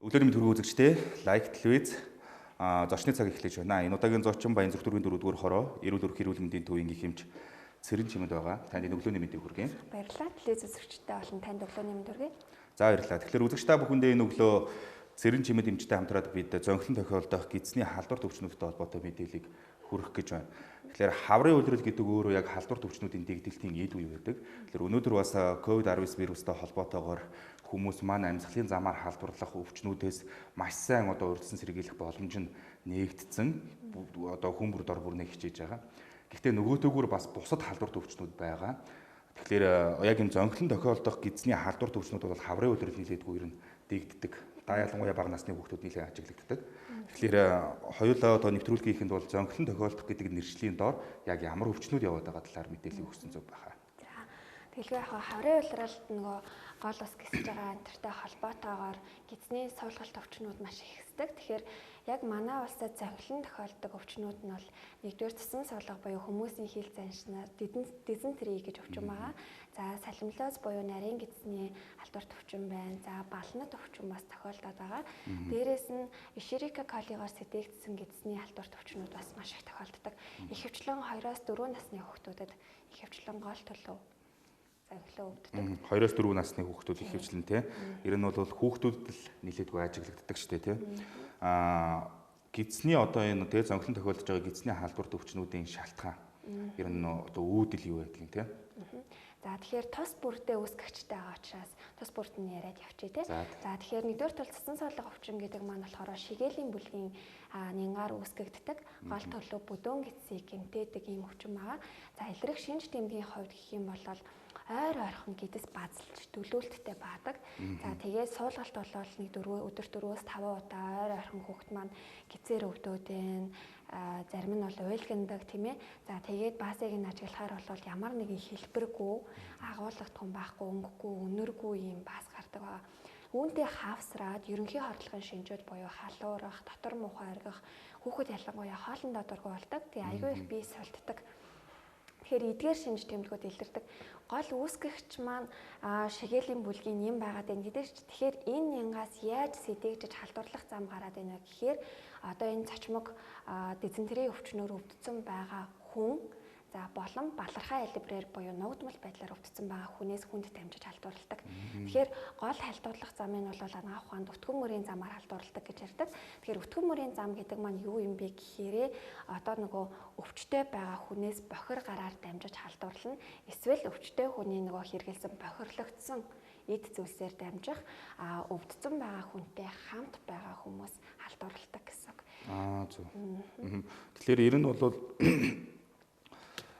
Өглөөний мэнд хүргэе үзэгчдээ лайк телевиз зочны цаг эхлэж байна. Энэ удаагийн зочин Баянзүрх дүүргийн 4-р хороо эрүүл өрх эрүүл мэндийн төвийн гэх эмч Цэрэн Чимэд байгаа. Танд энэ өглөөний мэндийг хүргье. Баярлалаа. Телевиз үзэгчдээ болон танд өглөөний мэнд хүргэе. За баярлалаа. Тэгэхээр үзэгч та бүхэндээ энэ өглөө Цэрэн Чимэд эмчтэй хамтраад бид зонхлон тохиолдох гидсний халдвар төвчнүүдтэй холбоотой мэдээллийг хүргэх гэж байна. Тэгэхээр хаврын улирал гэдэг өөрөө яг халдвар төвчнүүдийн дэгдэлтийн эд үе байдаг. Тэгэхээр өнөөдөр бас COVID-19 вирустай холбоотойгоор хүмүүс маань амьсгалын замаар халдварлах өвчнүүдээс маш сайн одоо урьдчилан сэргийлэх боломж нь нээгдсэн. Одоо хүн бүр дор бүрнээ хичээж байгаа. Гэхдээ нөгөөтэйгүр бас бусад халдвар төвчнүүд байгаа. Тэгэхээр яг энэ зонхлон тохиолдох гидсний халдвар төвчнүүд бол хаврын улирал нийлээдгүй ер нь дэгддэг. Та ялангуяа бага насны хүүхдүүд нэлээд ажиглагддаг. Тэгэхээр хоёулаа одоо нэвтрүүлгийнхэнд бол зонхлон тохиолдох гэдэг нэршлийн доор яг ямар өвчнүүд яваад байгаа талаар мэдээлэл өгсөн зүг байхаа. Тэгэлгүй яг хаврын улиралд нөгөө гол ус гисэж байгаа энтертэй холбоотойгоор гидсний суулгалт өвчнүүд маш их хэсдэг. Тэгэхээр яг манай улсад зонхлон тохиолддог өвчнүүд нь бол нэгдүгээр цэсэн суулга буюу хүмүүсийн хил заншнаар дизентрий гэж өвчин байгаа. За салмилоз буюу нарийн гидсний халдварт өвчин байна. За балнат өвчин бас тохиолдоод байгаа. Дээрээс нь Escherichia coli-гоор сэтээгдсэн гидсний халдварт өвчнүүд бас маш их тохиолддог. Ихэвчлэн 2-4 насны хүүхдүүдэд ихэвчлэн гол төлөв зонхлон өвддөг. 2-4 насны хүүхдүүд ихэвчлэн тий. Ер нь бол хүүхдүүдэд л нэлээдгүй ажиглагддаг шүү дээ тий. Гидсний одоо энэ тий зонхлон тохиолдож байгаа гидсний халдвар төвчнүүдийн шалтгаан. Ер нь одоо үүдэл юу байдгийг тий. За тэгэхээр тус бүрдээ үүсгэгчтэй байгаа учраас тус бүрд нь яриад явчих тий. За тэгэхээр нэгдүгээр тул цэцэн суулга өвчин гэдэг маань болохоор шигээлийн бүлгийн нянгаар үүсгэгддэг гол төлөв бүдүүн гидсийг гэмтээдэг ийм өвчин байгаа. За илрэх шинж тэмдгийн хувьд гэх юм бол ойр ойрхон гэдэс базалж төлөөлттэй баадаг. За тэгээд суулгалт бол нэг өдөр 4-5 удаа ойр ойрхон хүүхэд маань гизээр өвдөөд байна. Зарим нь бол уйлгандаг тийм ээ. За тэгээд баасыг нь ажиглахаар бол ямар нэгэн хэлбэргүй, агуулгадгүй байхгүй, өнгөгүй, өнөргүй юм баас гардаг ба. Үүнтэй хавсраад ерөнхий хордлогын шинжүүд буюу халуурах, дотор муухай оргих, хүүхэд ялангуяа хоолндоо дургүй болдог. Тэгээ айгүй их бие сулддаг. Тэгэхээр эдгээр шинж тэмдгүүд илэрдэг. Гол үүсгэгч маань шигээлийн бүлгийн юм байгаад байна гэдэг чинь. Тэгэхээр энэ янгаас яаж сэтээгдэж халдварлах зам гараад байна вэ гэхээр одоо энэ цочмог дизентрийн өвчнөөр өвдсөн байгаа хүн за болон балархай алибрээр буюу нугдмал байдлаар өвдсөн байгаа хүнээс хүнд дамжиж халдварладаг. Тэгэхээр гол халдварлах замын бол анагаах ухаанд өтгөн мөрийн замаар халдварладаг гэж ярьдаг. Тэгэхээр өтгөн мөрийн зам гэдэг маань юу юм бэ гэхээрээ одоо нөгөө өвчтэй байгаа хүнээс бохир гараар дамжиж халдварлана. Эсвэл өвчтэй хүний нөгөө хэрэгэлсэн бохирлогдсон эд зүйлсээр дамжих, өвдсөн байгаа хүнтэй хамт байгаа хүмүүс халдварладаг гэсэн үг. Зөв. Тэгэхээр ер нь бол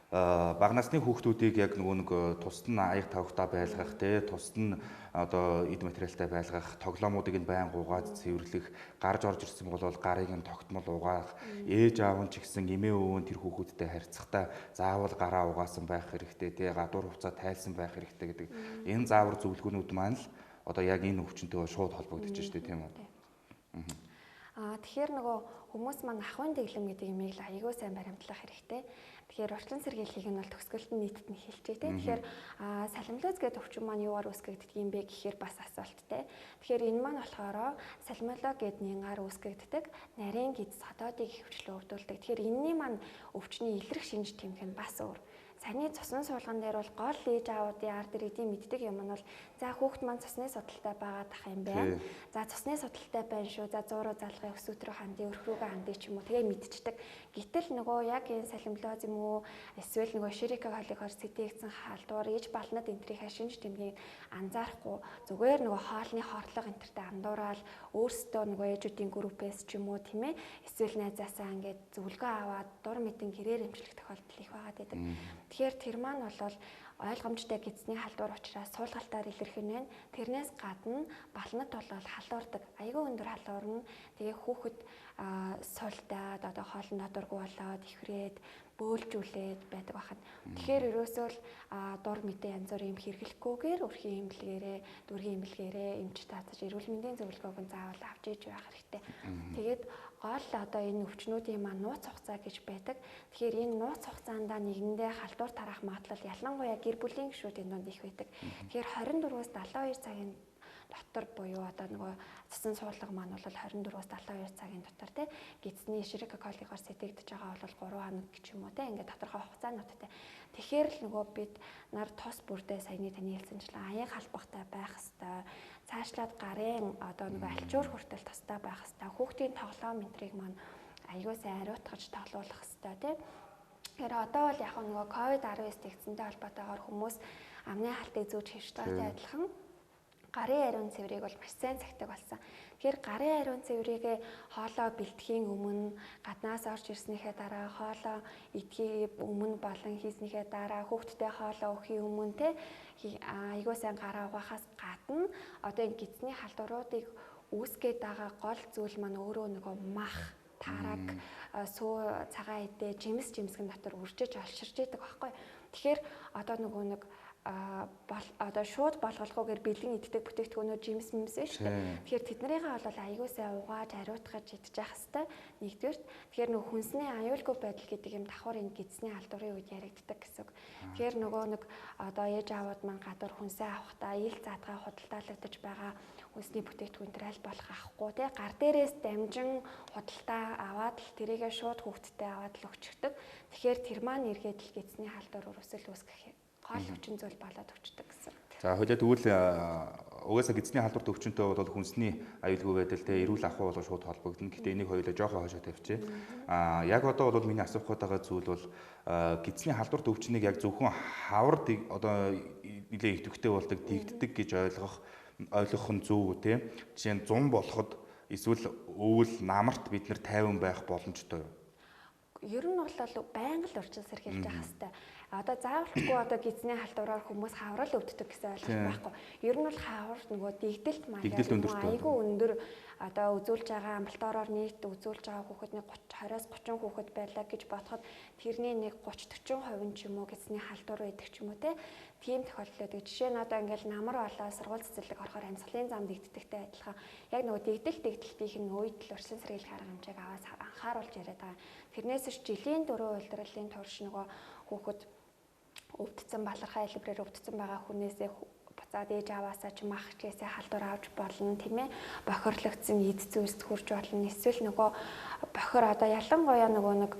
бага насны хүүхдүүдийг яг нөгөө нэг тусад нь аяг тавхтаа байлгах тий, тусад нь одоо эд материалтай байлгах, тоглоомуудыг нь байн гугаад цэвэрлэх, гарч орж ирсэн бол гарыг нь тогтмол угаах, ээж аав нь ч гэсэн эмээ өвөө нь тэр хүүхдүүдтэй харьцахдаа заавал гараа угаасан байх хэрэгтэй тий, гадуур хувцас тайлсан байх хэрэгтэй гэдэг энэ заавар зөвлөгөөнүүд маань л одоо яг энэ өвчнөд шууд холбогдож штэ тийм үү. Тэгэхээр нөгөө хүмүүс маань ахуйн дэглэм гэдэг юмыг л айгүй сайн баримтлах хэрэгтэй. Тэгэхээр урьдчилан сэргийлэхийг нь бол төгсгөлд нь нийтэд нь хэлчихье те. Тэгэхээр салмилоз гэдэг өвчин маань юугаар үүсгэгддэг юм бэ гэхээр бас асуулттай. Тэгэхээр энэ маань болохоор салмило гэдэг нянгаар үүсгэгддэг нарийн гидс содоодыг ихэвчлэн өвдүүлдэг. Тэгэхээр энэний маань өвчний илрэх шинж тэмдэг нь бас өөр. Саяны цусан суулган дээр бол гол ээж аавуудын ард иргэдийн мэддэг юм нь бол за хүүхд маань цусны судалтай байгаад ах юм байна. За цусны судалтай байна шүү. За 100 руу залгын өсвөт рүү хандъя, өрх рүүгээ хандъя ч юм уу. Тэгээ мэдчихдэг. Гэтэл нөгөө яг энэ салмилоз юм уу эсвэл нөгөө Escherichia coli-гоор сэтээгдсэн халдвар, иж балнад энтрийнхаа шинж тэмдгийг анзаарахгүй зүгээр нөгөө хоолны хорлого энтертэй андуураад өөрсдөө нөгөө ээжүүдийн группээс ч юм уу тийм ээ эсвэл найзаасаа ингээд зөвлөгөө аваад дур мэдэн гэрээр эмчлэх тохиолдол их байгаад байдаг. Тэгэхээр тэр маань бол ойлгомжтой гидсний халдвар учраас суулгалтаар илэрх нь байна. Тэрнээс гадна балнат бол халуурдаг. Айгүй өндөр халуурна. Тэгээ хүүхэд сулдаад одоо хоолн дургүй болоод ихрээд бөөлжүүлээд байдаг бахад. Тэгэхээр ерөөсөө л дур мэдээ янз бүрийн юм хэрэглэхгүйгээр өрхийн эмнэлгээрээ, дүүргийн эмнэлгээрээ эмч таацаж эрүүл мэндийн зөвлөгөөг нь заавал авч иж байх хэрэгтэй. Тэгээд гол одоо энэ өвчнүүдийн маань нууц хугацаа гэж байдаг. Тэгэхээр энэ нууц хугацаанд нэгэндээ халдвар тарах магадлал ялангуяа гэр бүлийн гишүүдийн дунд их байдаг. Тэгэхээр 24-өөс 72 цагийн дотор буюу одоо нөгөө цасан суулга маань бол 24-өөс 72 цагийн дотор те гидсний Escherichia coli-гоор сэтгэгдэж байгаа бол 3 хоног ч юм уу те ингээд тодорхой хугацаануудтай. Тэгэхээр л нөгөө бид нар тус бүрдээ саяны таны хэлсэнчлэн аяг халбахтай байх хэвээр, цаашлаад гарын одоо нөгөө альчуур хүртэл тустай байх хэвээр, хүүхдийн тоглоом энтрийг маань аягүй сайн ариутгаж тоглуулах хэвээр те. Тэгэхээр одоо бол яг нөгөө COVID-19 тэгсэнтэй холбоотойгоор хүмүүс амны халтыг зүүж хэвшиж байгаатай адилхан гарын ариун цэврийг бол маш сайн цагтаг болсон. Тэгэхээр гарын ариун цэврийгээ хоолоо бэлтгэхийн өмнө, гаднаас орж ирснийхээ дараа, хоолоо идэхийн өмнө болон хийснийхээ дараа, хүүхдтэй хоолоо өгөхийн өмнө те айгүй сайн гараа угаахаас гадна одоо энэ гидсний халдваруудыг үүсгээд байгаа гол зүйл маань өөрөө нөгөө мах, тараг, сүү, цагаан эдээ, жимс жимсгэн дотор үржиж олширч идэг байхгүй. Тэгэхээр одоо нөгөө нэг одоо шууд болголгүйгээр бэлэн иддэг бүтээгдэхүүнүүд жимс мэмс шүү дээ. Тэгэхээр тэднийгээ бол аягүй сайн угааж ариутгаж идчих хэвээр нэгдүгээрт. Тэгэхээр нөгөө хүнсний аюулгүй байдал гэдэг юм давхар энэ гидсний халдварын үед яригддаг гэсэн үг. Тэгэхээр нөгөө нэг одоо ээж аавууд маань гадуур хүнсээ авахдаа ил заадгаа худалдаалагдаж байгаа хүнсний бүтээгдэхүүн төр аль болох авахгүй те гар дээрээс дамжин худалдаа аваад л тэрийгээ шууд хүүхдтэй аваад л өгчихдөг. Тэгэхээр тэр маань эргээд л гидсний халдвар өрөөсөл үүсгэх гол хүчин зүйл болоод өчтдөг гэсэн. За хоёлаа тэгвэл угаасаа гидсний халдварт өвчнөд бол хүнсний аюулгүй байдал те эрүүл ахуй бол шууд холбогдно. Гэхдээ энийг хоёлаа жоохон хойшоо тавьчихъя. Аа яг одоо бол миний асуух гээд байгаа зүйл бол гидсний халдварт өвчнийг яг зөвхөн хавар одоо нэлээ идэвхтэй болдог, дэгддэг гэж ойлгох нь зөв үү те? Жишээ нь 100 болоход эсвэл өвөл намарт бид нэр тайван байх боломжтой юу? Ер нь бол байнга л урьдчилан сэргийлж явах хэвээр. Одоо заавалчгүй одоо гидсний халдвараар хүмүүс хаврал өвддөг гэсэн ойлголт байхгүй. Ер нь бол хавар нөгөө дэгдэлт маягаар айгүй өндөр одоо үзүүлж байгаа амбулаториор нийт үзүүлж байгаа хүүхэд нэг 20-оос 30 хүүхэд байлаа гэж бодоход тэрний нэг 30 40% нь ч юм уу гидсний халдвар байдаг ч юм уу те. Тийм тохиолдол байдаг. Жишээ нь одоо ингээл намар болоо сургууль цэцэрлэг орохоор амьсгалын зам дэгддэгтэй адилхан яг нөгөө дэгдэлтийнх нь үед л урьдчилан сэргийлэх арга хэмжээг аваас анхааруулж яриад байгаа. Тэрнээс биш жилийн 4 улирлын турш нөгөө хүүхэд өвдсөн балархай хэлбэрээр өвдсөн байгаа хүнээсээ буцаад ээж аваасаа ч мах чгээсээ халдвар авч болно тийм ээ. Бохирлогдсон эд зүйлс хурж болно. Эсвэл нөгөө бохир одоо ялангуяа нөгөө нэг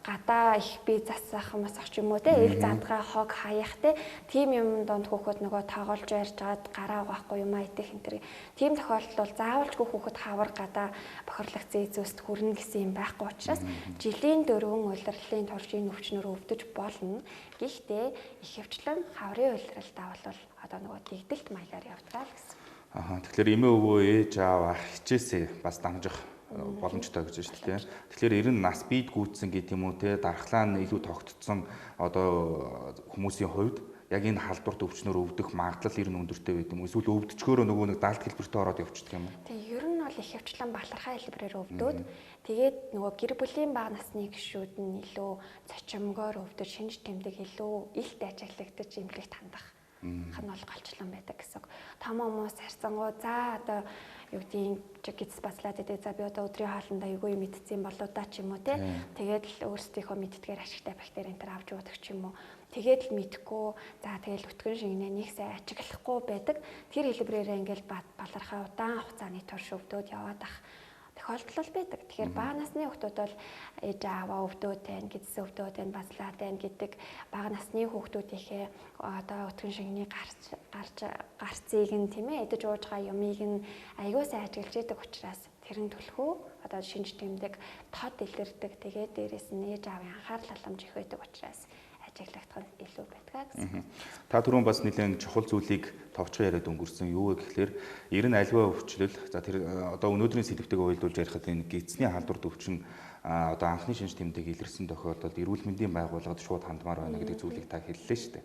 гадаа их бие засах масах ч юм уу те ил задгаа хог хаях те тийм юм донд хүүхэд нөгөө тоглож ярьж байгаад гараа угаахгүй юм а идэх энэ төр. Тийм тохиолдолд бол заавалчгүй хүүхэд хавар гадаа бохирлогдсон эд зүйлс хүрнэ гэсэн юм байхгүй учраас жилийн 4 улирлын турш энэ өвчнөр өвдөж болно. Гэхдээ ихэвчлэн хаврын улиралдаа бол одоо нөгөө дэгдэлт маягаар явдаг л гэсэн. Аа тэгэхээр эмээ өвөө ээж аав ах хичээсээ бас дамжих боломжтой гэж байна шүү дээ. Тэгэхээр ер нь нас бид гүйтсэн гэх юм уу те дархлаа нь илүү тогтцсон одоо хүмүүсийн хувьд яг энэ халдварт өвчнөр өвдөх магадлал ер нь өндөртэй байд юм уу? Эсвэл өвдчихөөрөө нөгөө нэг даалт хэлбэртээ ороод явчихдаг юм уу? Тэгээ ер нь бол ихэвчлэн балархай хэлбэрээр өвдөөд тэгээд нөгөө гэр бүлийн бага насны гишүүд нь илүү цочимгоор өвдөж шинж тэмдэг илүү илт ажиглагдаж эмнэлэгт хандах хан бол голчлон байдаг гэсэн. Том хүмүүс харьцангуй за одоо юу гэдгийг чиг гидс бацлаад идэг. За би одоо өдрийн хоолндоо эйгүй юм идсэн болоо да ч юм уу те. Тэгээд л өөрсдийнхөө мэддгээр ашигтай бактери энэ төр авч уудаг ч юм уу. Тэгээд л мэдхгүй за тэгэл өтгөн шингэнэ нэг сайн ажиглахгүй байдаг. Тэр хэлбэрээрээ ингээл балархай удаан хугацааны турш өвдөөд яваад ах тохиолдол бол байдаг. Тэгэхээр бага насны хүүхдүүд бол ээж ааваа өвдөөд байна, гидс өвдөөд байна, базлаад байна гэдэг бага насны хүүхдүүдийнхээ одоо өтгөн шингэний гарч гарч гарцыг нь тийм ээ идэж ууж байгаа юмыг нь аягүй сайн ажиглаж идэг учраас тэр нь түлхүү одоо шинж тэмдэг тод илэрдэг. Тэгээд дээрэс нь ээж аавын анхаарал халамж их байдаг учраас ажиглагдах нь илүү байдгаа гэсэн. Та түрүүн бас нэлээд чухал зүйлийг товчхон яриад өнгөрсөн. Юу вэ гэхлээр ер нь альва өвчлөл за тэр одоо өнөөдрийн сэдвтэйг уялдуулж ярихад энэ гидсний халдварт өвчин одоо анхны шинж тэмдэг илэрсэн тохиолдолд эрүүл мэндийн байгууллагад шууд хандмаар байна гэдэг зүйлийг та хэллээ шүү дээ.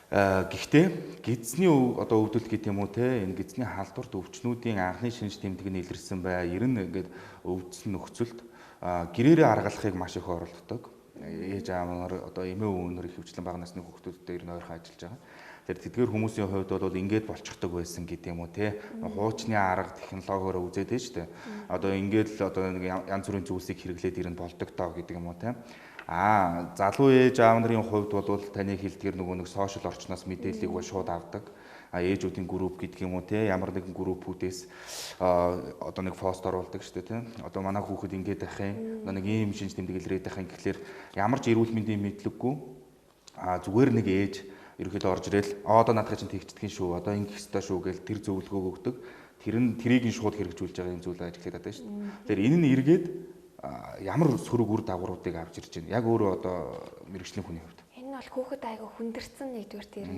Гэхдээ гидсний одоо өвдөлт гэдэг юм уу те энэ гидсний халдварт өвчнүүдийн анхны шинж тэмдэг нь илэрсэн бай. Ер нь ингээд өвдсөн нөхцөлд гэрээрээ аргалахыг маш их оролддог. Ээж аав нар одоо эмээ өвөнөр их хвчлэн бага насны хүүхдүүдтэй ер нь ойрхон ажиллаж байгаа. Тэр тэдгээр хүмүүсийн хувьд бол ингээд болчихдог байсан гэдэг юм уу те. Хуучны арга технологиороо үзээд байна шүү дээ. Одоо ингээд л одоо нэг янз бүрийн зүйлсийг хэрэглээд ер нь болдог тоо гэдэг юм уу те. Аа залуу ээж аав нарын хувьд бол таны хэлдгээр нөгөө нэг сошиал орчноос мэдээллийг бол шууд авдаг. А ээжүүдийн групп гэдэг юм уу те ямар нэгэн группүүдээс одоо нэг пост оруулдаг шүү дээ те. Одоо манай хүүхэд ингэж байх юм. Одоо нэг ийм шинж тэмдэг илрээд байх юм гэхлээр ямар ч эрүүл мэндийн мэдлэггүй а зүгээр нэг ээж ерөнхийдөө орж ирэл одоо наадах чинь тэгчдэг шүү. Одоо ингэх ёстой шүү гэл тэр зөвлөгөөг өгдөг. Тэр нь тэрийг нь шууд хэрэгжүүлж байгаа юм зүйл ажиглаад байна шүү дээ. Тэгэхээр энэ нь эргээд ямар сөрөг үр дагавруудыг авч ирж байна. Яг өөрөө одоо мэргэжлийн хүний хувьд. Энэ бол хүүхэд айгүй хүндэрсэн нэгдүгээр тэр.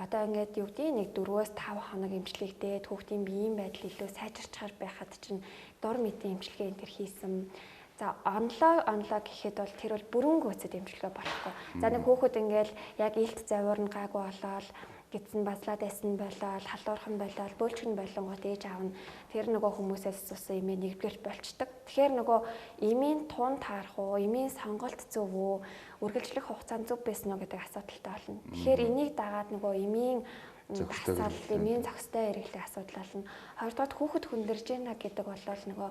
Одоо ингээд юу гэдэг нэг 4-5 хоног эмчлэгдээд хүүхдийн биеийн байдал илүү сайжирчаар байхад чинь дур мэдийн эмчилгээ энэ төр хийсэн. За онлоо гэхэд бол тэр бол бүрэн гүйцэд эмчилгээ болохгүй. За нэг хүүхэд ингээл яг илт завуур нь гайгүй болоод гидсэн базлаад байсан болоод халуурхан болоод бөөлчгөн болонгууд ээж аав нь тэр нөгөө хүмүүсээс асуусан эмээ нэгдүгээр болчдөг. Тэгэхээр нөгөө эмийн тун таарах уу, эмийн сонголт зөв үү, үргэлжлэх хугацаанд зөв байсан уу гэдэг асуудалтай болно. Тэгэхээр энийг дагаад нөгөө эмийн дасгал, эмийн зохистой хэрэглэх асуудал болно. Хоёрдугаар хүүхэд хүндэрж байна гэдэг бол нөгөө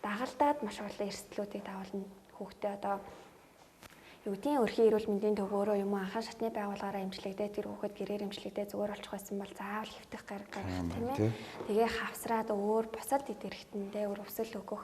дагалдаад маш олон эрсдлүүдийг дагуулна. Хүүхдээ одоо юу гэдгийг өрхийн эрүүл мэндийн төвөөрөө юм уу анхан шатны байгууллагаараа эмчлэгдээ тэр хүүхэд гэрээр эмчлэгдээ зүгээр олчих байсан бол заавал хэвтэх гарах тийм ээ. Тэгээ хавсраад өөр бусад эд эрхтэндээ өөр өвсөл өгөх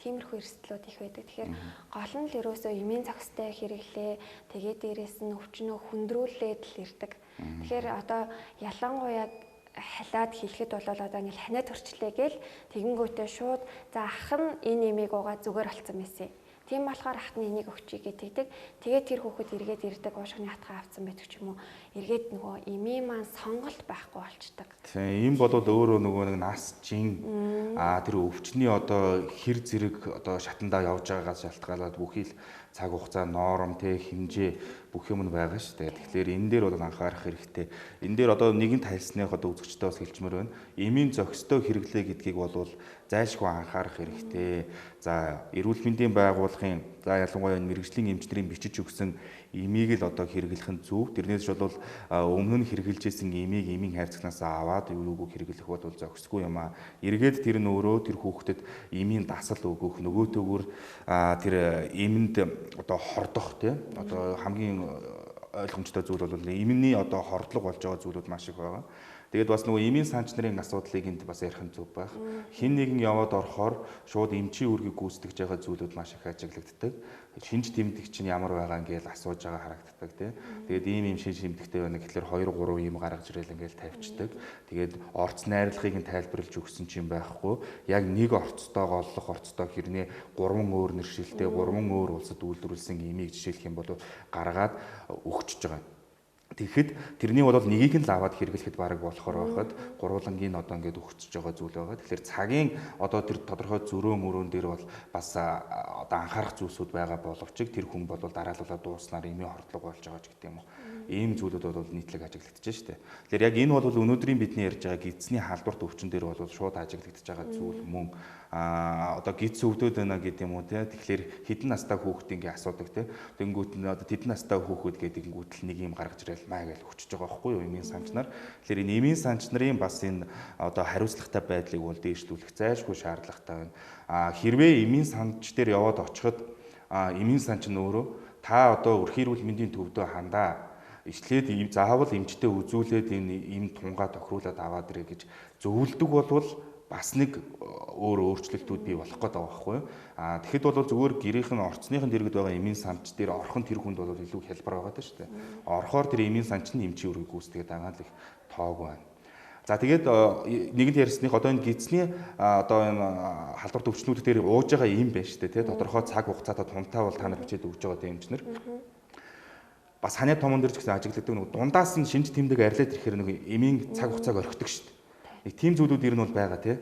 тиймэрхүү эрсдлүүд их байдаг. Тэгэхээр гол нь л ерөөсөө эмийн зохистой хэрэглээ, тэгээ дээрээс нь өвчнөө хүндрүүлээд л ирдэг. Тэгэхээр одоо ялангуяа халиад хэлэхэд бол одоо ингээл ханиа төрчлээ гээл тэгэнгүүтээ шууд за ах нь энэ эмийг уугаа зүгээр болцсон байсан. Тийм болохоор ах нь энийг өгчий гэдэг. Тэгээд тэр хүүхэд эргээд ирдэг, уушгины хатгаа авцсан байдаг ч юм уу. Эргээд нөгөө эмийн маань сонголт байхгүй болчдөг. Тийм, ийм болвол өөрөө нөгөө нэг нас жин тэр өвчний одоо хэр зэрэг одоо шатандаа явж байгаагаас шалтгаалаад бүхий л цаг хугацаа, норм, тэ хэмжээ бүх юм нь байгаа шүү дээ. Тэгэхээр энэ дээр бол анхаарах хэрэгтэй. Энэ дээр одоо нэгэнт хайлсных одоо үзэгчтэй бас хэлчмээр байна. Эмийн зохистой хэрэглээ гэдгийг бол зайлшгүй анхаарах хэрэгтэй. За эрүүл мэндийн байгууллагын за ялангуяа энэ мэргэжлийн эмч нарын бичиж өгсөн эмийг л одоо хэрэглэх нь зөв. Тэрнээс бол өмнө нь хэрэглэжсэн эмийг эмийн хайрцагнаас аваад юуг хэрэглэх бол зохисгүй юм аа. Эргээд тэр нь өөрөө тэр хүүхдэд эмийн дасал өгөх, нөгөөтэйгүр тэр эмэнд одоо хордох тий одоо хамгийн ойлгомжтой зүйл бол эмний одоо хордлого болж байгаа зүйлүүд маш их байгаа. Тэгээд бас нөгөө эмийн санч нарын асуудлыг энд бас ярих нь зөв байх. Хин нэгэн яваад орохоор шууд эмчийн үүргийг гүйцэтгэж байгаа зүйлүүд маш их ажиглагддаг. Шинж тэмдэг чинь ямар байгаа ингээл асууж байгаа харагддаг тий. Тэгээд ийм шинж тэмдэгтэй байна гэхлээр 2 3 ийм гаргаж ирэл ингээл тавьчихдаг. Тэгээд орц найрлагыг нь тайлбарлаж өгсөн чинь байхгүй. Яг нэг орцтой голлох орцтой хэрнээ 3 өөр нэршилтэй 3 өөр улсад үйлдвэрлэсэн эмийг жишээлх юм бол гаргаад өгчөж байгаа. Тэгэхэд тэрний бол нэгийг нь л аваад хэрэглэхэд бараг болохоор байхад гурвалангийн одоо ингээд өгчөж байгаа зүйл байгаа. Тэгэхээр цагийн одоо тэр тодорхой зөрөө мөрөн дээр бол бас одоо анхаарах зүйлсүүд байгаа боловч тэр хүн бол дараалалаа дууснаар эмийн хордлого болж байгаа ч гэдэг юм уу. Ийм зүйлүүд бол нийтлэг ажиглагдаж штэ. Тэгэхээр яг энэ бол өнөөдрийн бидний ярьж байгаа гидсний халдварт өвчин дээр бол шууд ажиглагдаж байгаа зүйл мөн. Одоо гидс өвдөд байна гэдэг юм уу те. Тэгэхээр хэдэн настай хүүхэд ингээ асуудаг те. Тэнгүүт нь одоо тэдэн настай хүүхэд гэдэг ингүүтэл нэг юм гаргаж ирэл маа гэж өчөж байгаа байхгүй юу эмийн санч нар. Тэгэхээр энэ эмийн санч нарын бас энэ одоо хариуцлагатай байдлыг бол дээшлүүлэх зайлшгүй шаардлагатай байна. Хэрвээ эмийн санч дээр яваад очиход эмийн санч нь өөрөө та одоо өрхийн эрүүл мэндийн төвдөө хандаа ишлээд заавал эмчтэй үзүүлээд энэ эм тунгаа тохируулаад аваад ирээ гэж зөвлөдөг болвол бас нэг өөр өөрчлөлтүүд бий болох гээд байгаа байхгүй юу. Тэгэхэд бол зүгээр гэрийнх нь орцных нь дэргэд байгаа эмийн санч дээр орох нь тэр хүнд бол илүү хялбар байгаа даа шүү дээ. Орохоор тэр эмийн санч нь эмчийн үүргийг гүйцэтгээд байгаа л их тоогүй байна. За тэгээд нэгэнт ярьсных одоо энэ гидсний одоо энэ халдвар төвчнүүд дээр ууж байгаа эм байна шүү дээ, тий. Тодорхой цаг хугацаатай тунтаа бол та нар бичээд өгч байгаа тийм эмчнэр. Бас ханиа томон дээр ч гэсэн ажигладаг нэг дундаас нь шинж тэмдэг арилаад ирэхээр нэг эмийн цаг хугацааг орхидог шүү дээ. Нэг тийм зүйлүүд ер нь бол байгаа тий.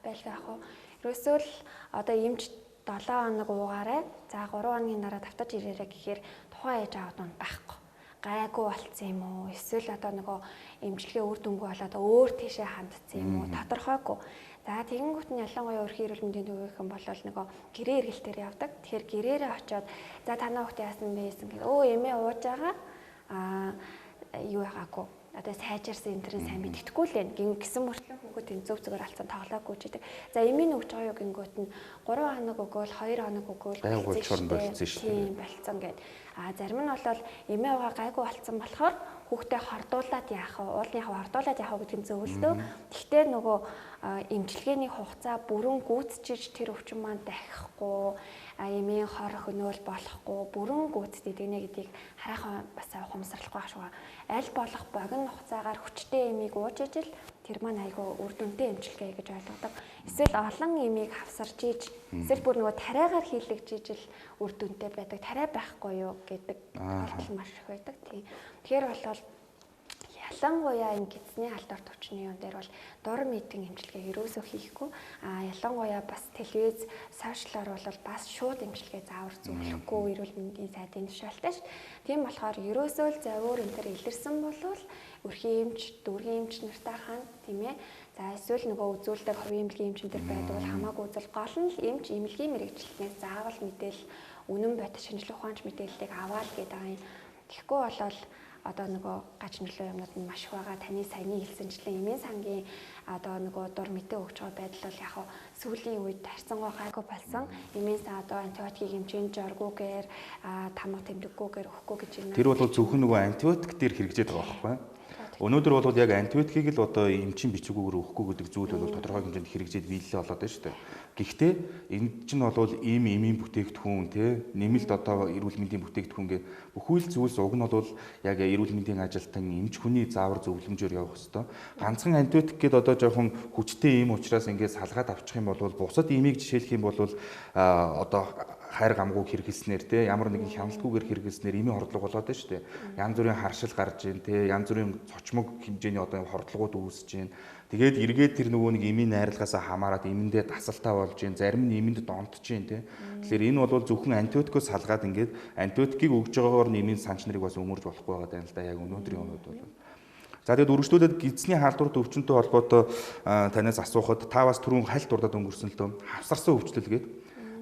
Байлгаа яг уу. Ерөөсөө л одоо эмч 7 хоног уугаарай. За 3 хоногийн дараа давтаж ирээрэй гэхээр тухайн ээж аавд нь байхгүй. Гайгүй болцсон юм уу? Эсвэл одоо нөгөө эмчилгээ үр дүнгүй болоод өөр тийшээ хандсан юм уу? Тодорхойгүй. За тэгэнгүүт нь ялангуяа өрхийн эрүүл мэндийн төвийнхэн болол нөгөө гэрээ эргэлтээр явдаг. Тэгэхээр гэрээрээ очиод за танаа хүүхд яасан бэ гэсэн гэх өө эмээ ууж байгаа. Юу байгаагүй. одоо сайжирсан энэ төрийн сайн мэддэхгүй л байна. Гэсэн мөртлөө хүүхэд энэ зөв зүгээр алдсан тоглоогүй ч гэдэг. За эмийн өгч байгаа юу гингүүт нь 3 хоног өгөөл 2 хоног өгөөл болцсон шүү дээ. Тийм болцсон гэд. А зарим нь бол эмээ угаа гайгүй болцсон болохоор хүүхдээ хордуулаад яах вэ? Уулныхаа хордуулаад яах вэ гэдэг нь зөвлөлтөө. Гэхдээ нөгөө эмчилгээний хугацаа бүрэн гүйцэтгэж тэр өвчин маань дахихгүй, эмийн хор хөнөөл болохгүй, бүрэн гүйцэтгэдэг нэ гэдгийг хараахан бас ухамсарлахгүй байх шүү. Аль болох богино хугацаагаар хүчтэй эмийг ууж ижил тэр маань айгүй үр дүнтэй эмчилгээ гэж ойлгодог. Эсвэл олон эмийг хавсарч иж, эсвэл бүр нөгөө тариагаар хийлгэж ижил үр дүнтэй байдаг. Тариа байхгүй юу гэдэг тохиолдол маш их байдаг. Тийм. Тэгэхээр бол ялангуяа энэ гидсний халдвар төвчний юм дээр бол дур мэдэн эмчилгээ ерөөсөө хийхгүй. А ялангуяа бас телевиз, сошиалар бол бас шууд эмчилгээ заавар зөвлөхгүй эрүүл мэндийн сайдын тушаалтай ш. Тийм болохоор ерөөсөө л завиур энэ төр илэрсэн болвол өрхийн эмч, дүүргийн эмч нартай хаан тийм ээ. За эсвэл нөгөө үзүүлдэг хувийн эмнэлгийн эмч энэ төр байдаг бол хамаагүй үзэл гол нь л эмч эмнэлгийн мэргэжилтнээс заавал мэдээлэл үнэн бод шинжлэх ухаанч мэдээллийг аваад гэдэг юм. Тэгэхгүй болол одоо нөгөө гач нөлөө юмнууд нь маш их байгаа. Таны саяны хэлсэнчлэн эмийн сангийн одоо нөгөө дур мэдээ өгч байгаа байдал бол яг сүүлийн үед харьцангуй гайгүй болсон. Эмийн сан одоо антибиотикийг хэмжээнд жоргүйгээр тамга тэмдэггүйгээр өгөхгүй гэж байна. Тэр бол зөвхөн нөгөө антибиотик дээр хэрэгжээд байгаа байхгүй юу? Өнөөдөр бол яг антибиотикийг л одоо эмчийн бичвүүгээр өгөхгүй гэдэг зүйл бол тодорхой хэмжээнд хэрэгжээд биелэлээ болоод байна шүү дээ. Гэхдээ энэ чинь бол ийм эмийн бүтээгдэхүүн те нэмэлт одоо эрүүл мэндийн бүтээгдэхүүн гэх бүхэл зүйлс уг нь бол яг эрүүл мэндийн ажилтан эмч хүний заавар зөвлөмжөөр явах ёстой. Ганцхан антибиотик гээд одоо жоохон хүчтэй эм учраас ингээд салгаад авчих юм бол бусад эмийг жишээлх юм бол одоо хайр гамгүйг хэрэглэснээр те ямар нэгэн хяналтгүйгээр хэрэглэснээр эмийн хордлого болоод байна шүү дээ. Янз бүрийн харшил гарч ийн те янз бүрийн цочмог хэмжээний одоо хордлогууд үүсэж байна. Тэгээд эргээд тэр нөгөө нэг эмийн найрлагаасаа хамаарат эмэндээ дасалтаа болж байна. Зарим нь эмэнд донтож байна те. Тэгэхээр энэ бол зөвхөн антибиотикоос салгаад ингээд антибиотикийг өгж байгаагаар нь эмийн санч нарыг бас өмөрж болохгүй байгаа даа л да яг өнөөдрийн хувьд бол. За тэгээд үргэлжлүүлээд гидсний халдвар өвчнөд холбоотой танаас асуухад та бас түрүүн хальт дурдаад өнгөрсөн л дөө. Хавсарсан өвчлөл гээд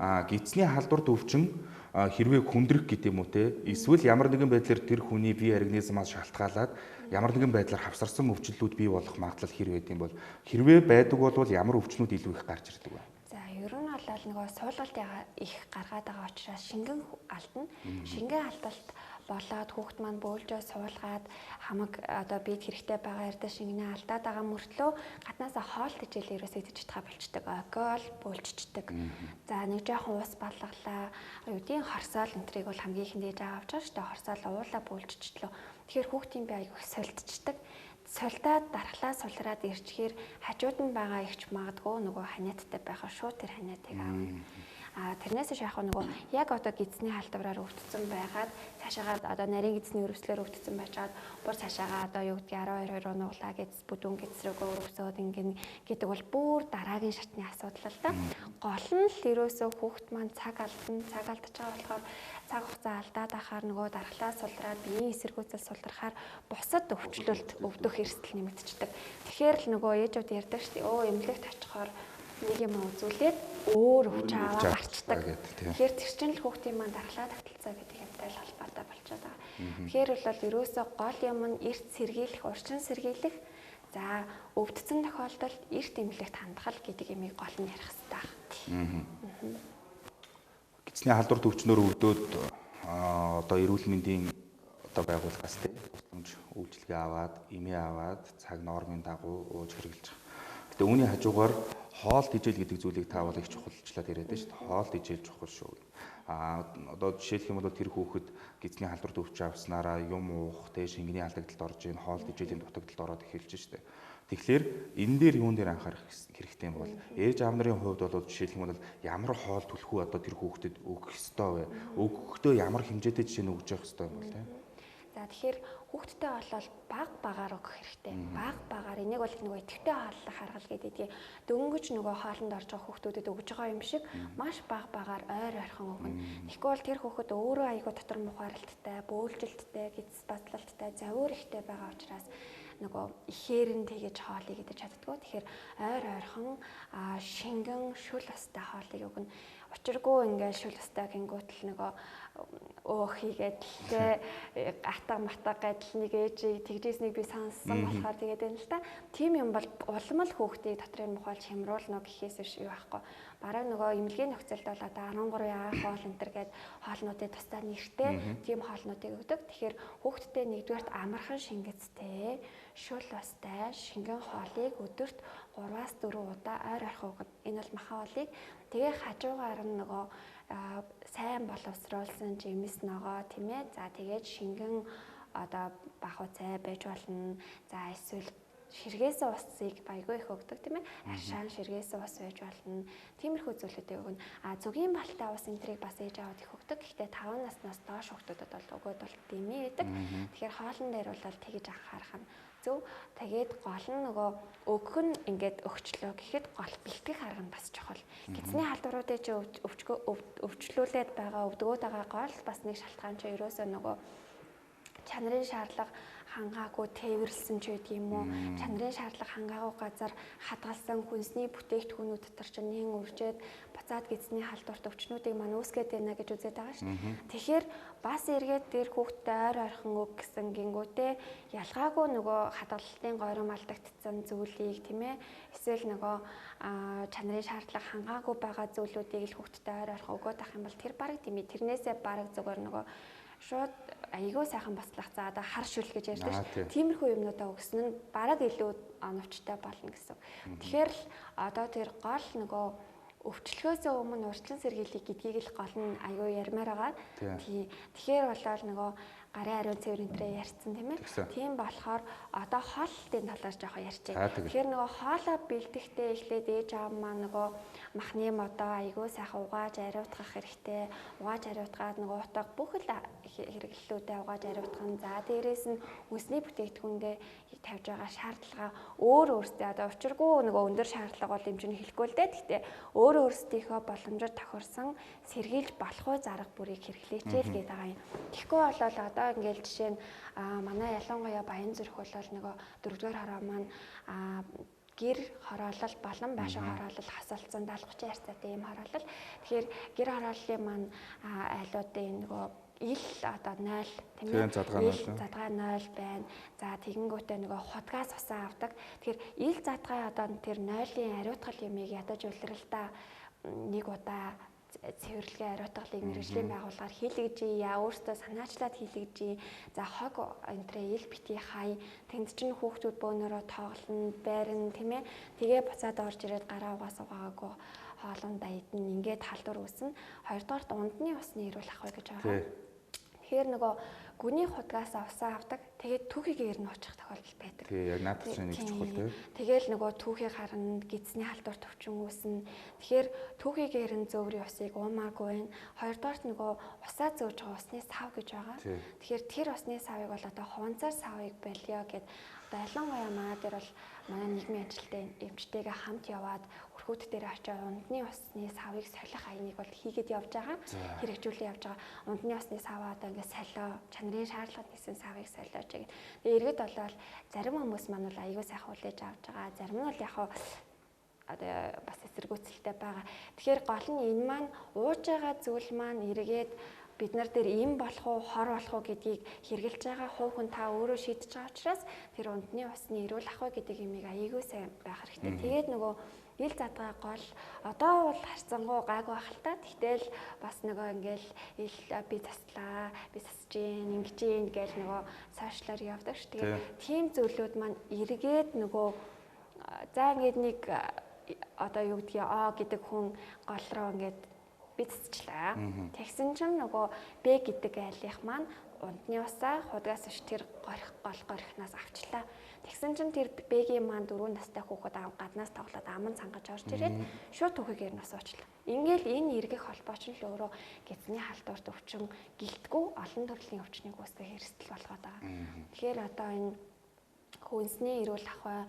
гидсний халдвар өвчин хэрвээ хүндрэх гэдэг юм уу те эсвэл ямар нэгэн байдлаар тэр хүний бие организмаас шалтгаалаад ямар нэгэн байдлаар хавсарсан өвчлөлүүд бий болох магадлал хэр байд юм бол хэрвээ байдаг бол ямар өвчнүүд илүү их гарч ирдэг вэ? За ер нь бол нөгөө суулгалт их гаргаад байгаа учраас шингэн алдна. Шингэн алдалт болоод хүүхд маань бөөлжөө суулгаад хамаг одоо бид хэрэгтэй байгаа эрдэ шингэнээ алдаад байгаа мөртлөө гаднаасаа хоол тэжээл ерөөсөө идэж чадхаа болчдөг. Окол бөөлжчдөг. За нэг жоохон ус балгалаа. Юу гэдгийг хорсоол энтрийг бол хамгийн ихэнд ээж авч байгаа шүү дээ. Хорсоол уулаа бөөлжчлөө. Тэгэхээр хүүхдийн бие аягүй сольдчдаг. Сулдаад дархлаа сулраад ирчгээр хажууд нь байгаа ихч магадгүй нөгөө ханиаттай байхаа шууд тэр ханиатыг аавна. А тэрнээс биш яг нөгөө яг одоо гидсний халдвараар өвдсөн байгаад цаашаагаа одоо нарийн гидсний өрөвслөөр өвдсөн байжгаад бүр цаашаагаа одоо юу гэдгийг 12 2 руу нуглаа гэж бүдүүн гидс рүүгээ өрөвсөөд ингэн гэдэг бол бүр дараагийн шатны асуудал л да. Гол нь л ерөөсөө хүүхд маань цаг алдна, цаг алдаж байгаа болохоор цаг хугацаа алдаад ахаар нөгөө дархлаа сулраад биеийн эсэргүүцэл сулрахаар бусад өвчлөлт өвдөх эрсдэл нэмэгдчихдэг. Тэгэхээр л нөгөө ээжүүд ярьдаг шүү дээ. Өө эмнэлэгт очихоор нэг юм үзүүлээд өөр өвчин аваа гарчдаг. Тэгэхээр тэр чинь л хүүхдийн маань дархлаа таталцаа гэдэг юмтай л холбоотой болчиход байгаа. Тэгэхээр бол ерөөсөө гол юм нь эрт сэргийлэх, урчин сэргийлэх, за өвдсөн тохиолдолд эрт эмнэлэгт хандах гэдэг юмыг гол нь ярих хэрэгтэй. Гидсний халдвар төвчнөр өвдөөд одоо эрүүл мэндийн одоо байгууллагаас тусламж үйлчилгээ аваад, эмээ аваад цаг нормын дагуу ууж хэрэглэж байгаа. Гэтэ үүний хажуугаар хоол тэжээл гэдэг зүйлийг та бол их чухалчлаад яриад байна шүү дээ. Хоол тэжээл чухал шүү. А одоо жишээлх юм бол тэр хүүхэд гидсний халдвар төвч авснараа юм уух, тэ шингэний алдагдлалд орж ийн, хоол тэжээлийн дутагдлалд ороод эхэлж шүү дээ. Тэгэхээр энэ дээр юун дээр анхаарах хэрэгтэй юм бол ээж аав нарын хувьд бол жишээлх юм бол ямар хоол түлхүү одоо тэр хүүхдэд өгөх ёстой вэ? Өгөхдөө ямар хэмжээтэй жишээ нь өгж явах ёстой юм бол тэ? За тэгэхээр хүүхдтэй болол баг багаар өгөх хэрэгтэй. Баг багаар энийг бол нөгөө идэвхтэй хооллох аргал гэдэг. Дөнгөж нөгөө хоолнд орж байгаа хүүхдүүдэд өгж байгаа юм шиг маш баг багаар ойр ойрхон өгнө. Тэгэхгүй бол тэр хүүхэд өөрөө айгүй дотор мухааралттай, бөөлжилттэй, гидс бадлалттай, завиур ихтэй байгаа учраас нөгөө ихээр нь тэгэж хоолыг идэж чаддгүй. Тэгэхээр ойр ойрхон шингэн шүл устай хоолыг өгнө. Учиргүй ингээл шүл устай гингүүтэл нөгөө өөх хийгээд л те атга матга гэдэл нэг ээжийг тэгжээснийг би сонссон болохоор тэгээд байна л та. Тийм юм бол улам л хүүхдийг дотрын мухаалж хямруулна гэхээс биш юу байхгүй. Бараг нөгөө эмнэлгийн нөхцөлд бол одоо 13 А хоол энэ төр гээд хоолнуудыг тусдаа нэртэй тийм хоолнуудыг өгдөг. Тэгэхээр хүүхдтэй нэгдүгээрт амархан шингэцтэй, шүл устай, шингэн хоолыг өдөрт 3-аас 4 удаа ойр орхин өгнө. Энэ бол махан хоолыг. Тэгээ хажуугаар нь нөгөө сайн боловсруулсан жимс ногоо тийм ээ. За тэгээд шингэн одоо бахуу цай байж болно. За эсвэл ширгээсэн усыг байгуу их өгдөг тийм ээ. Аршаан ширгээсэн ус байж болно. Тиймэрхүү зүйлүүдийг өгнө. А зүгийн балтай ус энтрийг бас ээж аваад их өгдөг. Гэхдээ 5 наснаас доош хүүхдүүдэд бол өгөөд бол дэмий байдаг. Тэгэхээр хоолн дээр бол тэгж анхаарах нь зөв. Тэгээд гол нь нөгөө өгөх нь ингээд өгчлөө гэхэд гол бэлтгэх арга нь бас чухал. Гэзний халдваруудыг чи өвчлүүлээд байгаа, өвдгөөд байгаа гол бас нэг шалтгаан чи ерөөсөө нөгөө чанарын шаардлага хангаагүй тээвэрлсэн ч байдаг юм уу? Чанарын шаардлага хангаагүй газар хадгалсан хүнсний бүтээгдэхүүнүүд дотор чинь нэн үржээд буцаад гэзний халдварт өвчнүүдийг маань үүсгээд байна гэж үзээд байгаа шүү дээ. Тэгэхээр бас эргээд тэр хүүхдтэй ойр ойрхон өг гэсэн гингүүтээ ялгаагүй нөгөө хадгалалтын горим алдагдсан зүйлийг тийм ээ эсвэл нөгөө чанарын шаардлага хангаагүй байгаа зүйлүүдийг л хүүхдтэй ойр ойрхон өгөөд авах юм бол тэр бараг тийм ээ тэрнээсээ бараг зүгээр нөгөө шууд айгүй сайхан бослох за одоо хар шүл гэж ярьдаг ш. Тиймэрхүү юмнуудаа өгсөн нь бараг илүү оновчтой болно гэсэн. Тэгэхээр л одоо тэр гол нөгөө өвчлөхөөсөө өмнө урьдчилан сэргийлэх гэдгийг л гол нь айгүй ярмаар байгаа. Тий. Тэгэхээр болоод нөгөө гарын ариун цэвэр энтрээ ярьсан тийм ээ. Тийм болохоор одоо хооллолтын талаар жоохон ярьчих. Тэгэхээр нөгөө хоолоо бэлдэхдээ эхлээд ээж аав маань нөгөө махны модоо айгүй сайхан угааж ариутгах хэрэгтэй. Угааж ариутгаад нөгөө утга бүх л хэрэглэлүүдээ угааж ариутгах нь. За дээрээс нь үнсний бүтээгдэхүүндээ тавьж байгаа шаардлага өөр өөртөө одоо учиргүй нөгөө өндөр шаардлага бол юм чинь хэлэхгүй л дээ. Гэхдээ өөр өөрсдийнхөө боломжоор тохирсон сэргийлж болох уу зарга бүрийг хэрэглээч л гэдэг байгаа юм. Тэгэхгүй болол одоо ингээл жишээ нь манай ялангуяа Баян зүрх бол нөгөө дөрөвдүгээр хороо маань гэр хороолол болон байшин хороолол хасалцсан 70 30 харьцаатай юм хороолол. Тэгэхээр гэр хорооллын маань айлуудын нөгөө ил одоо 0 тийм ээ задгай 0 байна. За тэгэнгүүтээ нөгөө худгаас усаа авдаг. Тэгэхээр ил задгай одоо тэр 0-ын ариутгал юмыг ядаж улиралдаа нэг удаа цэвэрлэгээ ариутгалыг мэргэжлийн байгууллагаар хийлгэж яа өөртөө санаачлаад хийлгэж. За хог энтрээ ил бити хай тэнд чинь хүүхдүүд бөөнөрөө тоглоно байрна тийм ээ. Тэгээ буцаад орж ирээд гараа угаас угаагүй хоолундаа идэн ингээд халдвар үүснэ. Хоёрдугаарт ундны усны эрүүл ах вэ гэж байгаа. Тэгэхээр нөгөө гүний худгаас усаа авдаг. Тэгээд түүхийгээр нь уучих тохиолдол байдаг. Тий, яг наадах чинь нэг чухал тий. Тэгээл нөгөө түүхийг харна, гидсний халдвар төвчин үүснэ. Тэгэхээр түүхийгээр нь зөөврийн усыг уумаагүй байна. Хоёрдугаарт нөгөө усаа зөөж байгаа усны сав гэж байгаа. Тэгэхээр тэр усны савыг бол одоо хуванцаар савыг болио гэд одоо ялангуяа манай дээр бол манай нийгмийн ажилтны эмчтэйгээ хамт яваад өрхүүд дээр очиод ундны усны савыг солих аяныг бол хийгээд явж байгаа. Хэрэгжүүлээ явж байгаа. Ундны усны саваа одоо ингээд солио, чанарын шаардлагад нийсэн савыг солиоч гэдэг. Тэгээ эргэд болоод зарим хүмүүс маань бол аягүй сайхан хүлээж авч байгаа. Зарим нь бол яг одоо бас эсэргүүцэлтэй байгаа. Тэгэхээр гол нь энэ маань ууж байгаа зүйл маань эргээд бид нар дээр им болох уу, хор болох уу гэдгийг хэрглэж байгаа хувь хүн та өөрөө шийдэж байгаа учраас тэр ундны усны эрүүл ах вэ гэдэг юмыг аягүй сайн байх хэрэгтэй. Тэгээд нөгөө ил задгай гол одоо бол харьцангуй гайгүй байх л та. Тэгтэл бас нөгөө ингээл ил би заслаа, би засаж гин, ингэж гин гээл нөгөө сошиалар явдаг ш. Тэгээд тийм зүйлүүд маань эргээд нөгөө за ингээд нэг одоо юу гэдгийг аа гэдэг хүн гол руу ингээд би засчлаа. Тэгсэн чинь нөгөө Б гэдэг айлынх маань ундны усаа худгаас ш тэр горих гол горихнаас авчлаа. Тэгсэн чинь тэр Б-гийн маань 4 настай хүүхэд гаднаас тоглоод аман цангаж орж ирээд шууд түүхийгээр нь уучлаа. Ингээл энэ эргэх холбоо чинь л өөрөө гэзний халдварт өвчин гэлтгүү олон төрлийн өвчнийг үүсгэх эрсдэл болгоод байгаа. Тэгэхээр одоо энэ хүнсний эрүүл ах бай,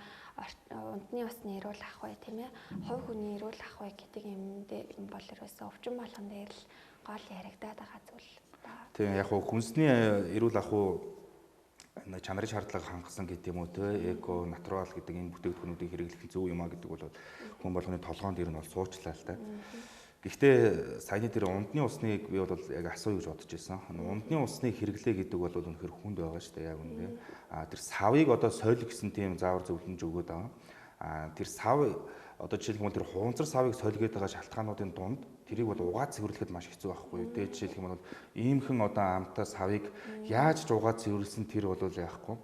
ундны усны эрүүл ах бай тийм ээ, хувь хүний эрүүл ах бай гэдэг юм дээр юм бол ерөөсөө өвчин болгон дээр л гол яригадаад байгаа зүйл. Тийм яг хуу хүнсний эрүүл ах уу чанарын шаардлага хангасан гэдэг юм уу те эко натурал гэдэг энэ бүтээгдэхүүнүүдийг хэрэглэх нь зөв юм а гэдэг бол хүн болгоны толгоон дээр нь бол суучлаа л та. Гэхдээ саяны тэр ундны усныг би бол яг асууя гэж бодож байсан. Ундны усны хэрэглээ гэдэг бол үнэхээр хүнд байгаа шүү дээ, яг үнэндээ. Тэр савыг одоо сойл гэсэн тийм заавар зөвлөмж өгөөд байгаа. Тэр сав одоо жишээлх юм бол тэр хуунцар савыг сойлгээд байгаа шалтгаануудын дунд тэрийг бол угаад цэвэрлэхэд маш хэцүү байхгүй юу. Тэгээ жишээлх юм бол иймхэн одоо амтаа савыг яаж ч угаад цэвэрлсэн тэр бол яахгүй.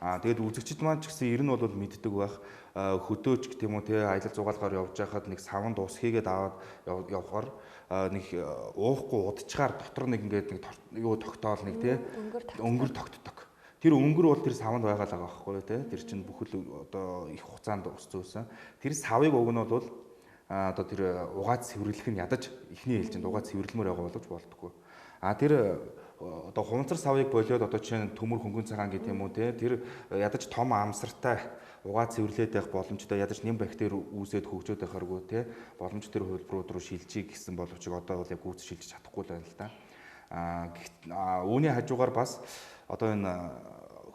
Тэгээд үзэгчд маань ч гэсэн ер нь бол мэддэг байх, хөдөөч гэх юм уу те аялал зугаалгаар явж байхад нэг саванд ус хийгээд аваад явхаар нэг уухгүй удачгаар дотор нэг ингээд нэг юу тогтоол нэг те өнгөр тогтдог. Тэр өнгөр бол тэр саванд байгаа л байгаа байхгүй юу те. Тэр чинь бүхэл одоо их хугацаанд ус зөөсөн. Тэр савыг уг нь бол одоо тэр угаад цэвэрлэх нь ядаж эхний ээлжинд угаад цэвэрлэмээр байгаа боловч болдгоо. Тэр одоо хунцар савыг болиод одоо чинь төмөр хөнгөн цагаан гэдэг юм уу те тэр ядаж том амсартай угаа цэвэрлээд байх боломжтой, ядаж нэм бактери үүсээд хөгжөөд байхааргүй те боломж тэр хувилбарууд руу шилжиж гэсэн боловч одоо бол яг гүйц шилжиж чадахгүй л байна л да. Үүний хажуугаар бас одоо энэ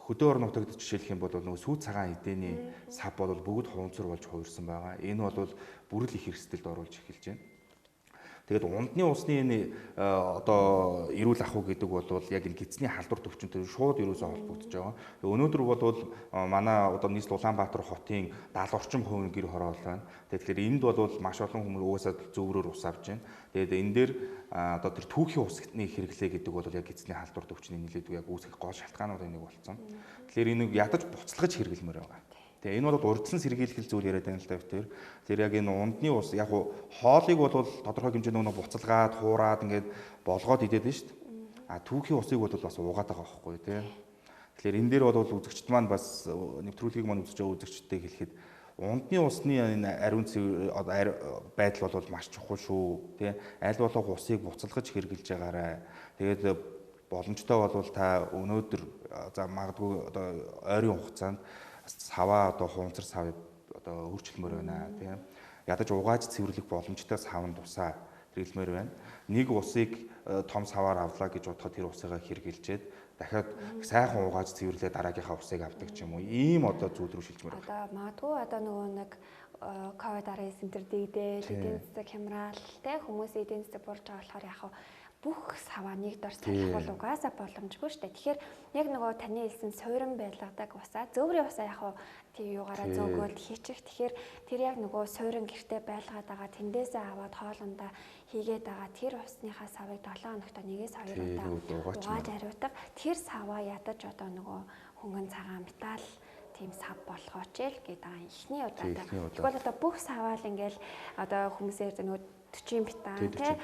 хөдөө орон нутагт жишээлх юм бол нөгөө сүү цагаан эдэний сав бол бүгд хуунцар болж хувирсан байгаа. Энэ бол бүрэл их эрсдэлд оруулж эхэлж байна. Тэгээд ундны усны энэ одоо эрүүл ахуй гэдэг бол яг энэ гидсний халдвар төвчөнтэй шууд ерөөсөө холбогдож байгаа. Өнөөдөр бол манай одоо нийслэл Улаанбаатар хотын 70 орчим хувийн гэр хороол байна. Тэгэхээр энд бол маш олон хүмүүс угаасаа зөөврөөр ус авч байна. Тэгээд энэ дээр одоо тэр түүхийн усны хэрэглээ гэдэг бол яг гидсний халдвар төвчний нэлээдгүй яг үүсгэх гол шалтгаануудын нэг болсон. Тэгэхээр энийг ядаж буцалгаж хэрэглэмээр байгаа. Тэгээ энэ бол урьдчилан сэргийлэх зүйл яриад байна л да битэр. Тэр яг энэ ундны ус яг хоолыг бол тодорхой хэмжээнд нөгөө буцалгаад, хуураад ингээд болгоод идээд байна шүү дээ. Түүхийн усыг бол бас уугаад байгаа байхгүй тий. Тэгэхээр энэ дээр бол үзэгчд маань бас нэвтрүүлгийг маань үзэж байгаа үзэгчдтэй хэлэхэд ундны усны энэ ариун цэвэр байдал бол маш чухал шүү тий. Аль болох усыг буцалгаж хэрэглэж байгаарай. Тэгээд боломжтой бол та өнөөдөр за магадгүй одоо ойрын хугацаанд саваа одоо хуунцар сав одоо өөрчлөмөр байна тийм. Ядаж угааж цэвэрлэх боломжтой савнд усаа хэрэглэмээр байна. Нэг усыг том саваар авлаа гэж бодоход тэр усыгаа хэрэглэжээд дахиад сайхан угааж цэвэрлээ дараагийнхаа усыг авдаг ч юм уу. Ийм одоо зүйл рүү шилжмээр байна. Одоо магадгүй одоо нөгөө нэг ковид-19 энэ төр дэгдэл, эдийн засаг хямраал те хүмүүс эдийн засаг бурж байгаа болохоор яг бүх саваа нэг дор салах бол угаасаа боломжгүй шүү дээ. Тэгэхээр яг нөгөө таны хэлсэн суурин байлгадаг усаа, зөөврийн усаа яг тийм юугаараа зөөгөөл хийчих. Тэгэхээр тэр яг нөгөө суурин гэртээ байлгаад байгаа, тэндээсээ аваад хоолундаа хийгээд байгаа тэр усныхаа савыг 7 хоногт 1-2 удаа угааж ариутга. Тэр саваа ядаж одоо нөгөө хөнгөн цагаан металл тийм сав болгооч л гэдэг байгаа эхний удаадаа. Тэгвэл одоо бүх саваа л ингээл одоо хүмүүсээр нөгөө 40 битан тий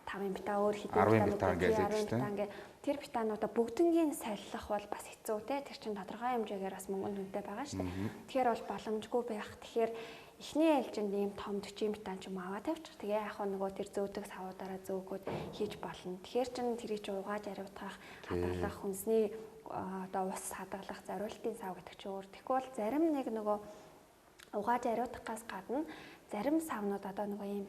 5 битаа өөр хэдэн битаа ингээд тэр битаануудаа бүгднгийн солих бол бас хэцүү те. Тэр чинь тодорхой хэмжээгээр бас мөнгөнд үнэтэй байгаа шүү дээ. Тэгэхээр бол боломжгүй байх. Тэгэхээр эхний ээлжинд ийм том 40 битан ч юм аваа тавьчих. Тэгээ яг нөгөө тэр зөөдөг савуудаараа зөөгөөд хийж болно. Тэгэхээр чин тэрийг чи угааж ариутгах, хадгалах, хүнсний одоо ус хадгалах зориултын сав гэдэг чи өөр. Тэгэхгүй бол зарим нэг нөгөө угааж ариутгахаас гадна зарим савнууд одоо нөгөө ийм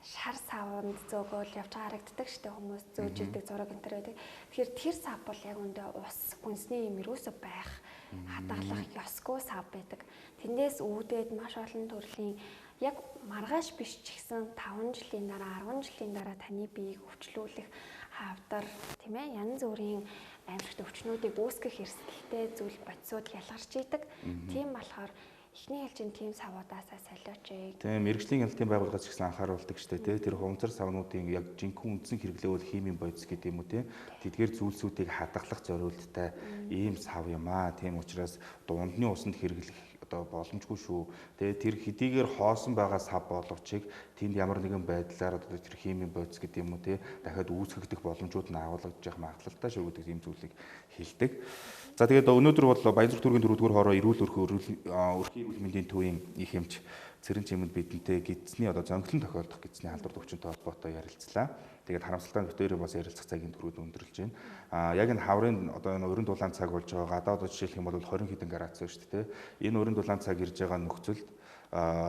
шар савнд зөөгөөл явж байгаа харагддаг штэ хүмүүс зөөж идэг зураг энэ төр байдаг. Тэгэхээр тэр сав бол яг үндэ ус хүнсний юм юусоо байх хадгалах ёсгүй сав байдаг. Тэндээс үүдээд маш олон төрлийн яг маргааш биш ч гэсэн 5 жилийн дараа 10 жилийн дараа таны биеийг өвчлүүлэх хавдар тийм янз бүрийн аимшигт өвчнүүдийг үүсгэх эрсдэлтэй зүйл бодисууд ялгарч идэг. Тийм болохоор эхний ээлжинд тийм савуудаасаа солиоч ээ. Тийм мэргэжлийн хяналтын байгууллагаас ч гэсэн анхааруулдаг штэ тий. Тэр хумцар савнуудын яг жинхэнэ үндсэн хэрэглээ бол химийн бодис гэдэг юм уу тий. Тэдгээр зүйлсүүдийг хадгалах зориулттай ийм сав юм аа. Тийм учраас дундны усанд хэрэглэх одоо боломжгүй шүү. Тэгээ тэр хэдийгээр хоосон байгаа сав боловч тэнд ямар нэгэн байдлаар одоо тэр химийн бодис гэдэг юм уу тий дахиад үүсгэгдэх боломжууд нь агуулгадж явах магадлалтай шүү гэдэг ийм зүйлийг хэлдэг. За тэгээд өнөөдөр бол Баянзүрх төргийн 4-р хороо эрүүл өрхийн эрүүл мэндийн төвийн их эмч Цэрэн чимэнд бидэнтэй гидсний одоо зонхлон тохиолдох гидсний халдвар төвчөнтэй холбоотой ярилцлаа. Тэгээд харамсалтай нь битүүрээ бас ярилцах цагийн түрүүд өндөрлж байна. Яг энэ хаврын одоо энэ уран дулаан цаг болж байгаа. Гадаад одоо жишээлх юм бол 20 хэдэн градус байна шүү дээ. Энэ уран дулаан цаг ирж байгаа нөхцөлд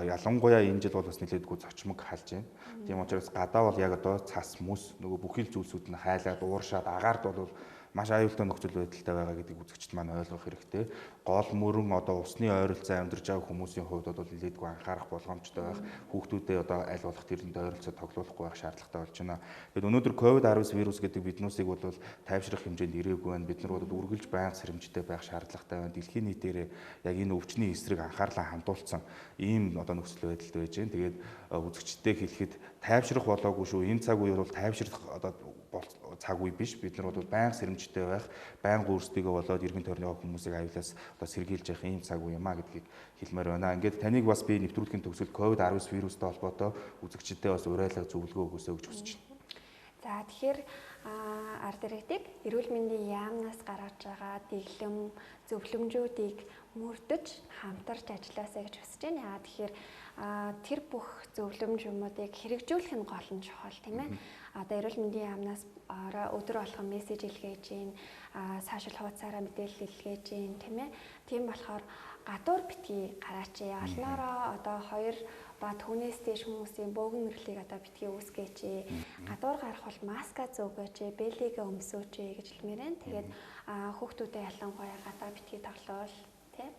ялангуяа энэ жил бол бас нэлээдгүй зочмог халж байна. Тийм учраас гадаа бол яг одоо цас мүс нөгөө бүхий л зүйлсүүд нь хайлаад ууршаад агаарт бол Маш аюултай нөхцөл байдалтай байгаа гэдгийг үзэгчд маань ойлгох хэрэгтэй. Гол мөрөн одоо усны ойролцоо амьдарч байгаа хүмүүсийн хувьд бол нэлээдгүй анхаарах болгоомжтой байх. Хүүхдүүдээ одоо аль болох тэрэнд ойролцоо тоглуулахгүй байх шаардлагатай болж байна. Тэгэд өнөөдөр COVID-19 вирус гэдэг биднүүсийг бол тайвшрах хэмжээнд ирээгүй байна. Бид нар бол үргэлж байнга сэрэмжтэй байх шаардлагатай байна. Дэлхийн нийтээрээ яг энэ өвчний эсрэг анхаарлаа хандуулсан ийм одоо нөхцөл байдалд байж байна. Тэгээд үзэгчдээ хэлэхэд тайвшрах болоогүй шүү. Энэ цаг үе бол тайвшрах одоо цаг үе биш. Бид нар бол байнга сэрэмжтэй байх, байнга өөрсдийгөө болоод эргэн тойрны хүмүүсийг аюулаас одоо сэргийлж явах ийм цаг үе юм а гэдгийг хэлмээр байна. Ингээд таныг бас би нэвтрүүлгийн төгсгөл COVID-19 вирустай холбоотой үзэгчдэд бас уриалга зөвлөгөө өгөөсэй гэж хүсэж байна. За тэгэхээр ард иргэдийг эрүүл мэндийн яамнаас гаргаж байгаа дэглэм, зөвлөмжүүдийг мөрдөж хамтарч ажилласаа гэж хүсэж байна. Яагаад тэгэхээр тэр бүх зөвлөмж юмнуудыг хэрэгжүүлэх нь гол нь чухал, тийм ээ. Одоо эрүүл мэндийн яамнаас өдөр болгон мессеж илгээж гин, сошиал хуудасаараа мэдээлэл илгээж гин, тийм ээ. Тийм болохоор гадуур битгий гараач. Олноороо одоо 2 ба түүнээс дээш хүмүүсийн бөөгнөрлийг одоо битгий үүсгээч. Гадуур гарах бол маска зүүгээч, бэлигээ өмсөөч гэж хэлмээр байна. Тэгээд хүүхдүүдэд ялангуяа гадаа битгий тоглоул, тийм.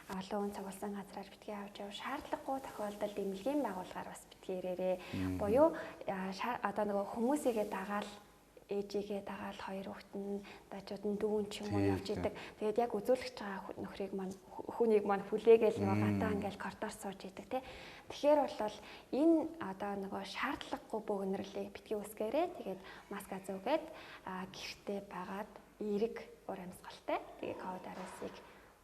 Олон хүн цугласан газраар битгий авч яв. Шаардлагагүй тохиолдолд эмнэлгийн байгууллагаар бас битгий ирээрээ. Буюу одоо нөгөө хүмүүсийгээ дагаал ээжигээ дагаал хоёр хүүхэд нь дажууд нь дүүн ч юм уу явж идэг. Тэгээд яг үзүүлэгч байгаа нөхрийг маань хүнийг маань хүлээгээл нөгөө гадаа ингээл коридор сууж идэг тий. Тэгэхээр бол энэ одоо нөгөө шаардлагагүй бөөгнөрлийг битгий үүсгээрээ. Тэгээд маска зүүгээд гэртээ байгаад эерэг уур амьсгалтай. Тэгээ COVID-19-ыг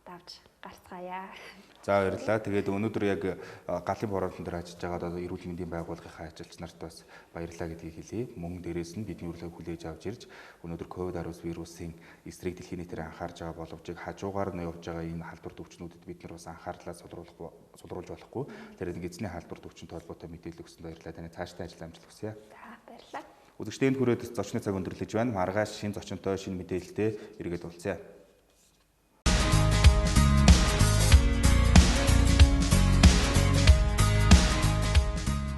давж гарцгаая. За баярлалаа. Тэгээд өнөөдөр яг галын боронтон дээр ажиллаж байгаа одоо эрүүл мэндийн байгууллагын ажилч нарт бас баярлалаа гэдгийг хэлье. Мөн дээрээс нь бидний урилгыг хүлээж авч ирж өнөөдөр COVID-19 вирусын эсрэг дэлхийн нийтээр анхаарж байгаа боловч хажуугаар нь явж байгаа энэ халдвар төвчнүүдэд бид нар бас анхаарлаа сулруулж болохгүй. Тэгэхээр эзний халдвар төвчөнтэй холбоотой мэдээлэл өгсөнд баярлалаа. Таны цаашдын ажил амжилт хүсье. За баярлалаа. Үзэгчдийн хүрээд зочны цаг өндөрлөж байна. Маргааш шинэ зочинтой шинэ мэдээлэлтэй эргээд уулзъя.